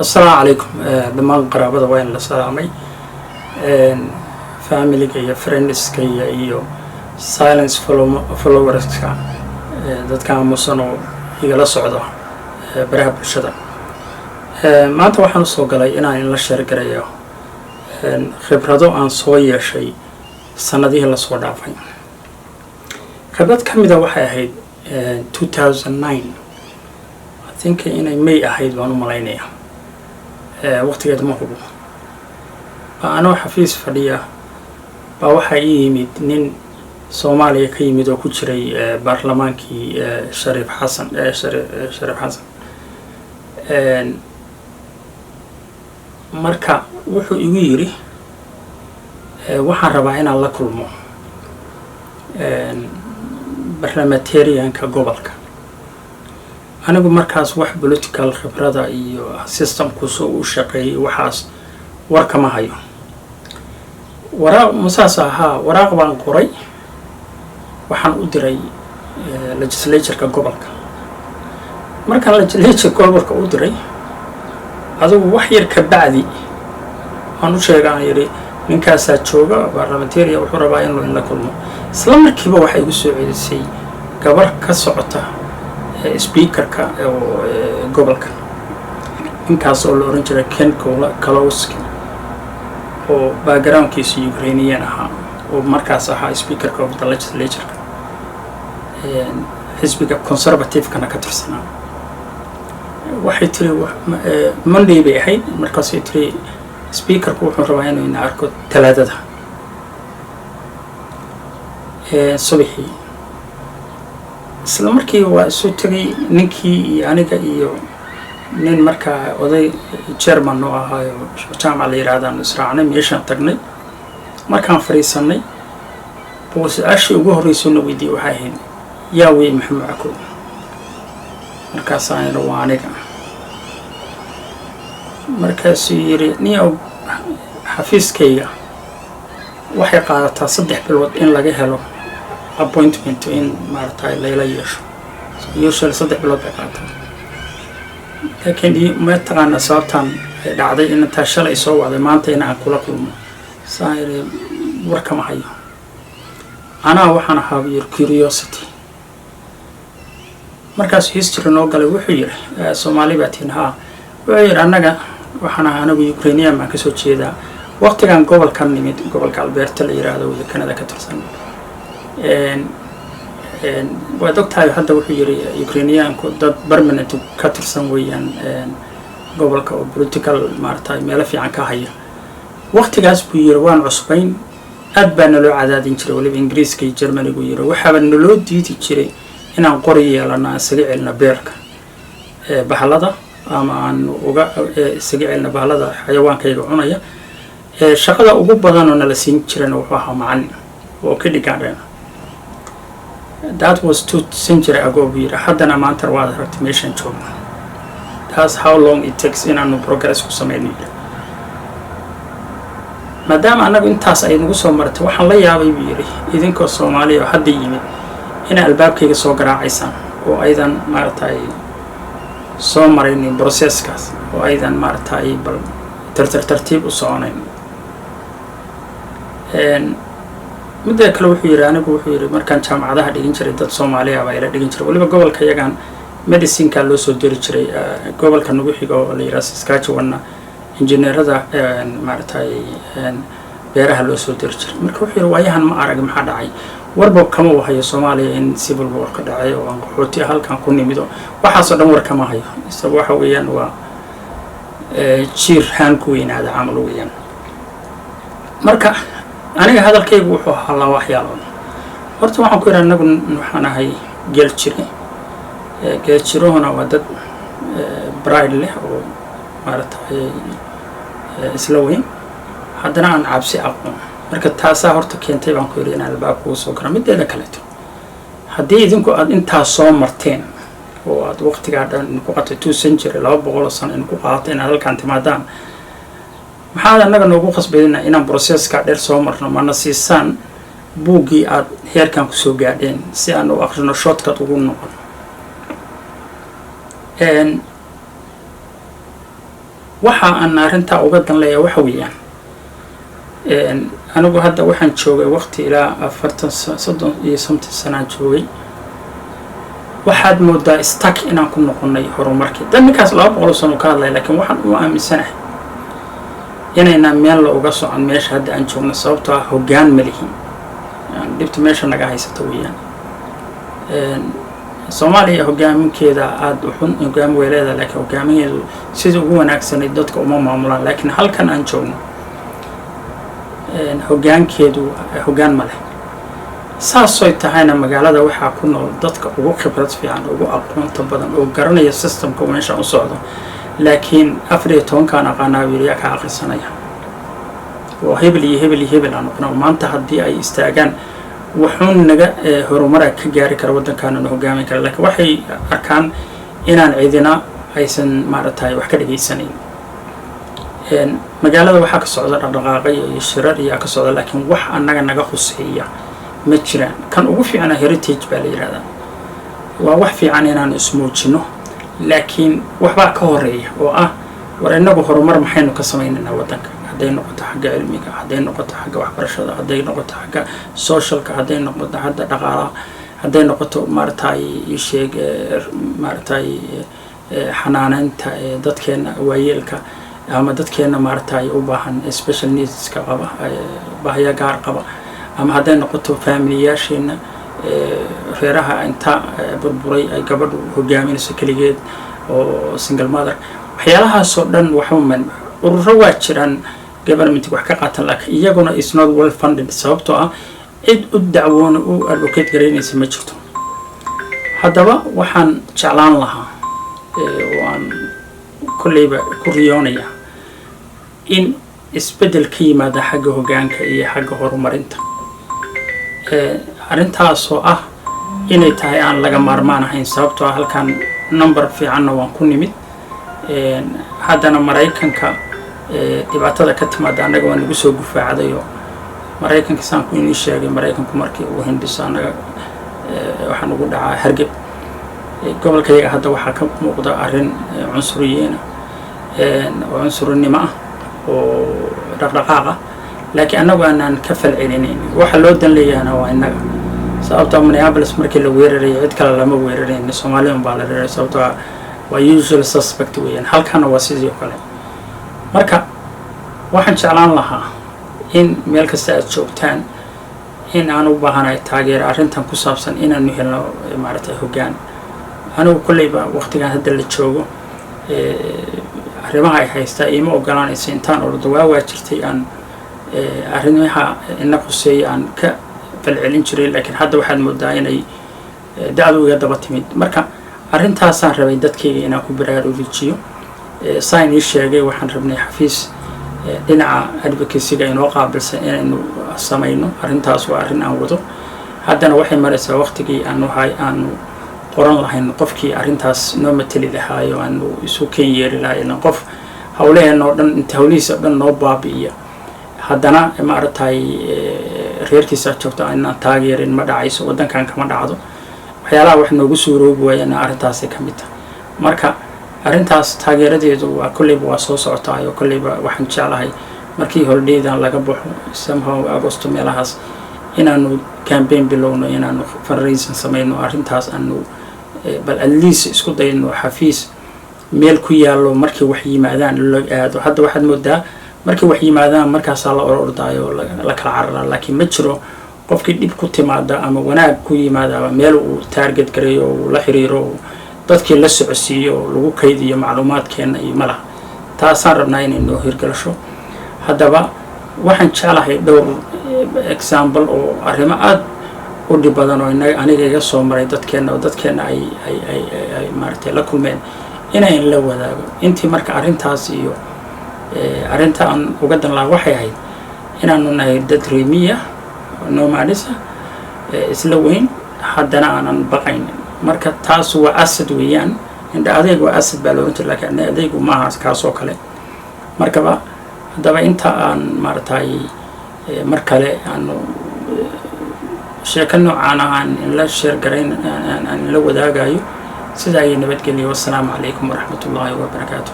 Asalaamu calaykum dhammaan qaraabada, waa in la salaamay, familiga iyo friendska iyo silence followerska, dadka aamusan oo igala socda baraha bulshada. Maanta waxaan usoo galay inaan inla share garayo khibrado aan soo yeeshay sanadihii lasoo dhaafay. Khibrad ka mida waxay ahayd 2009, I think inay May ahayd baan u malaynaya, waqtigeed ma hubo. Baa anoo xafiis fadhiya baa waxaa ii yimid nin Soomaaliya ka yimid oo ku jiray baarlamaankii Shariif Xasan, Shariif Xasan. Marka wuxuu igu yidhi, "Waxaan rabaa inaan la kulmo parliamentarianka gobolka." Anigu markaas wax political khibrada iyo systemku soo u shaqeeyay waxaas war kama hayo. Waraaq masaas ahaa, waraaq baan qoray, waxaan u diray legislatureka gobolka. Markaan legislature gobolka u diray, adigu wax yar ka bacdi waan u sheega, aan yidhi, "Ninkaasaa jooga parliamentarian, wuxuu rabaa inuu inla kulmo." Isla markiiba waxay igu soo celisay gabar ka socota speakerka oo gobolka, ninkaas oo la oran jiray Ken Klukowski, oo backgroundkiisu Ukrainian ahaa, oo markaas ahaa speakerka of the legislatureka, xisbiga Conservative-kana ka tirsanaa. Waxay tiri, Monday bay ahayd markaasay tiri, "Speakerku wuxuu rabaa inuu ina arko Talaadada subaxii." Isla markii waa isu tegay ninkii iyo aniga iyo nin markaa oday chairman noo ahaayo, Jaamac la yidhaahdaan, israacnay. Meeshaan tagnay, markaan fadhiisanay buu su-aashii ugu horreysoo na weydiiyey waxay ahayd, "Yaa wey Maxamuud Cakow?" Markaasaan yidhi, "Waa aniga." Markaasuu yidhi, "Niyow, xafiiskayga waxay qaadataa 3 bilood in laga helo appointment in maaragtay layla yeesho. Usually 3 bilood bay qaadataa, laakiin ma taqaana sababtaan ay dhacday in intaa shalay soo wacday, maanta in aan kula kulmo?" Saan yidhi, "Warkama hayo." "Anaa waxaan ahaa," buu yidhi, "curiosity." Markaasuu history noo galay. Wuxuu yidhi, "Soomaali baa tihin?" "Haa." Wuxuu yidhi, "Annaga waxaan ahaa, anagu Ukrainian baan kasoo jeedaa. Waqtigan gobolkan nimid, gobolka Alberta la yiraahdo iyo Canada ka tirsan, waad ogtahay hadda." Wuxuu yidhi, "Ukrainiyaanku dad permanent ka tirsan weeyaan gobolka oo political maaragtay meelo fiican ka haya. Waqtigaas," buu yidhi, "waan cusbayn, aad baa naloo cadaadin jiray, waliba Ingiriiska iyo Germanigu." Yidhi, "Waxaaba naloo diidi jiray inaan qori yeelano, aan isaga celino beerka bahalada ama aan uga isaga celino bahalada xayawaankayga cunaya. Shaqada ugu badanoo nala siin jirana wuxuu ahaa macallin oo kindergarten. That was 2 century ago," buu yidhi. "Haddana maanta waad aragtay meeshaan joogno. That's how long it takes inaanu progress ku sameyno." Yidhi, "Maadaama annagu intaas ay nagu soo martay, waxaan la yaabay," buu yidhi, "idinkoo Soomaaliya oo hadda yimid inay albaabkayga soo garaacaysaan oo aydan maaragtay soo maraynin processkaas oo aydan maaragtay bal tartar tartiib u soconayn." Midda kale, wuxuu yidhi, anigu, wuxuu yidhi, "markaan jaamacadaha dhigin jiray, dad Soomaaliya baa ila dhigin jiray. Waliba gobolka iyagaan medicineka loo soo diri jiray, gobolka nagu xigo oo la yidhaha Saskatchewanna injineerada maaragtay beeraha loo soo diri jiray." Marka wuxuu yidhi, "Waayahan ma arag, maxaa dhacay? Warba kama u hayo Soomaaliya in civil war ka dhacay oo aan qaxooti halkan ku nimido. Waxaasoo dhan war kama hayo." Isaga waxa weeyaan waa jiir haan ku weynaada camal weeyaan. Marka aniga hadalkaygu wuxuu ahaa laba waxyaalood. Horta waxaan ku yidhi, anagu waxaan ahay geel jire. Geel jiruhuna waa dad pride leh oo maaragtay isla weyn, haddana aan cabsi aqoon. Marka taasaa horta keentay, baan ku yidhi, inaan albaabka ugu soo garo. Mideeda kaleeto, haddii idinku aada intaas soo marteen oo aad waqtigaa dhan idinku qatay, 2 century, 200 sano idinku qaadatay inaad halkaan timaadaan, maxaad annaga noogu khasbaydina inaan processka dheer soo marno? Mana siisaan buuggii aad heerkan kusoo gaadheen si aan u akrino, shortcut ugu noqon?" Waxa aan arrintaa uga dan leeyahay waxa weeyaan, anigu hadda waxaan joogay waqti ilaa 40, 30 iyo something sanaan joogay. Waxaad moodaa stuck inaan ku noqonay horumarkii. Dan ninkaas 200 sano ka hadlaya, laakiin waxaan u aaminsanahay inaynaan meel la uga socon meesha hadda aan joogno, sababtoo ah hoggaan ma lihin. Dhibta meesha naga haysata weeyaan. Soomaaliya hogaaminkeeda aada u xun. Hogaami way leedahay, laakiin hogaamiheedu sidai ugu wanaagsanayd dadka uma maamulaan. Laakiin halkan aan joogno hoggaankeedu hoggaan ma leh. Saasoy tahayna, magaalada waxaa ku nool dadka ugu khibrad fiican, ugu aqoonta badan oo garanaya systemka meesha u socdo, laakiin 14-kaan aqaanaa wiiliyaa ka aqrisanaya oo hebel iyo hebel iyo hebel aan noqona. Maanta haddii ay istaagaan, wuxuun naga horumara ka gaari kara waddankaanana hogaamin kara, laakiin waxay arkaan inaan cidina aysan maaragtay wax ka dhageysanayn. Magaalada waxaa ka socda dhaqdhaqaaqay iyo shirar iyaa ka socda, laakiin wax annaga naga khuseeya ma jiraan. Kan ugu fiicana heritage baa la yidhahdaa. Waa wax fiican inaanu ismuujino, laakiin waxbaa ka horeeya oo ah, war innagu horumar maxaynu ka samaynaynaa waddanka? Hadday noqoto xagga cilmiga, hadday noqoto xagga waxbarashada, hadday noqoto xagga socialka, hadday noqoto xagga dhaqaalaha, hadday noqoto maaragtay isheeg maaragtay xanaaneynta dadkeena waayeelka ama dadkeena maaragtay u baahan special needska qaba, bahya gaar qaba, ama hadday noqoto familiyaasheena, reeraha inta burburay ay gabadhu hogaaminayso keligeed oo single mother, waxyaalahaasoo dhan waxba man. Ururo waa jiraan government wax ka qaatan, laakiin iyaguna is not well funded, sababtoo ah cid u dacwoona u advocate garaynaysa ma jirto. Haddaba waxaan jeclaan lahaa oo aan kolleyba ku riyoonaya in isbeddel ka yimaada xagga hoggaanka iyo xagga horumarinta, arrintaasoo ah inay tahay aan laga maarmaan ahayn, sababtoo ah halkan number fiicanna waan ku nimid. Haddana Maraykanka dhibaatada ka timaada annaga waa nagu soo gufaacdayo. Maraykanka, saan ku inii sheegay, Maraykanku markii uu hindhiso, annaga waxaa nagu dhacaa hargeb. Gobolkayaga hadda waxaa ka muuqda arrin cunsuriyeena oo cunsurinimo ah oo dhaqdhaqaaq ah, laakiin annagu aanaan ka falcelinayn. Waxa loo dan leeyahana waa innaga, sababtoo Minneapolis markii la weerarayay cid kale lama weerarayn, Soomaaliyan baa la weeraray, sababtoo waa usual suspect weeyaan. Halkana waa sidii oo kale. Marka waxaan jeclaan lahaa in meel kasta aad joogtaan in aan u baahanahay taageero arrintan ku saabsan, inaanu helno maaragtay hoggaan. Anigu kolleyba waqtigan hadda la joogo arrimaha ay haystaa iima ogolaanaysa intaan ordo. Waa jirtay aan arrimaha ina khuseeya aan ka falcelin jiray, laakiin hadda waxaad moodaa inay da'du iga daba timid. Marka arrintaasaan rabay dadkayga inaan ku baraarujiyo. Saan ii sheegay, waxaan rabnay xafiis dhinaca advocacyga inoo qaabilsan inaynu samayno. Arrintaas waa arrin aan wado. Haddana waxay maraysaa waqtigii aanu hay aanu qoran lahayn qofkii arrintaas noo mateli lahaayo, aanu isu ken yeeri lahayn, qof hawlaheenna oo dhan inta hawlihiisa o dhan noo baabi'iya, haddana maaragtay reerkiisa joogto inaan taageerin ma dhacayso. Waddankan kama dhacdo. Waxyaalaha wax noogu suuroobi waayana arrintaasay ka mid tahay. Marka arrintaas taageeradeedu waa kolleyba waa soo socotaa, oo kolleyba waxaan jeclahay markii holidaydan laga baxo, somehow Agosto meelahaas, inaanu campaign bilowno, inaanu fundraising samayno, arrintaas aanu bal at least isku dayno xafiis meel ku yaallo markii wax yimaadaan loo aado. Hadda waxaad moodaa markii wax yimaadaan markaasaa la orordaayo, la kala cararaa, laakiin ma jiro qofkii dhib ku timaada ama wanaag ku yimaadaaba meel uu target gareeyo oo uu la xiriiro oo dadkii la socodsiiyo oo lagu kaydiyo macluumaadkeena iyo malaha. Taasaan rabnaa inay noo hirgalasho. Haddaba waxaan jeclahay dhowr example oo arrimo aada u dhib badan oo inaga aniga iga soo maray dadkeenna oo dadkeenna ay maaragtay la kulmeen inayn la wadaago intii. Marka arrintaas iyo arrinta aan uga dan lahaa waxay ahayd inaanu nahay dad reemiya nomads ah, isla weyn, haddana aanan baqaynin. Marka taas waa asset weeyaan. Indha adeeg waa asset baa loohan jira, lakin indha adeegu maaha kaasoo kale. Markaba haddaba inta aan maaragtay mar kale aanu sheeko noocaan ah aan inla share garayn, aan inla wadaagayo, sidaa ayay nabadgeliya. Wassalaamu calaykum waraxmat ullaahi wabarakaatu.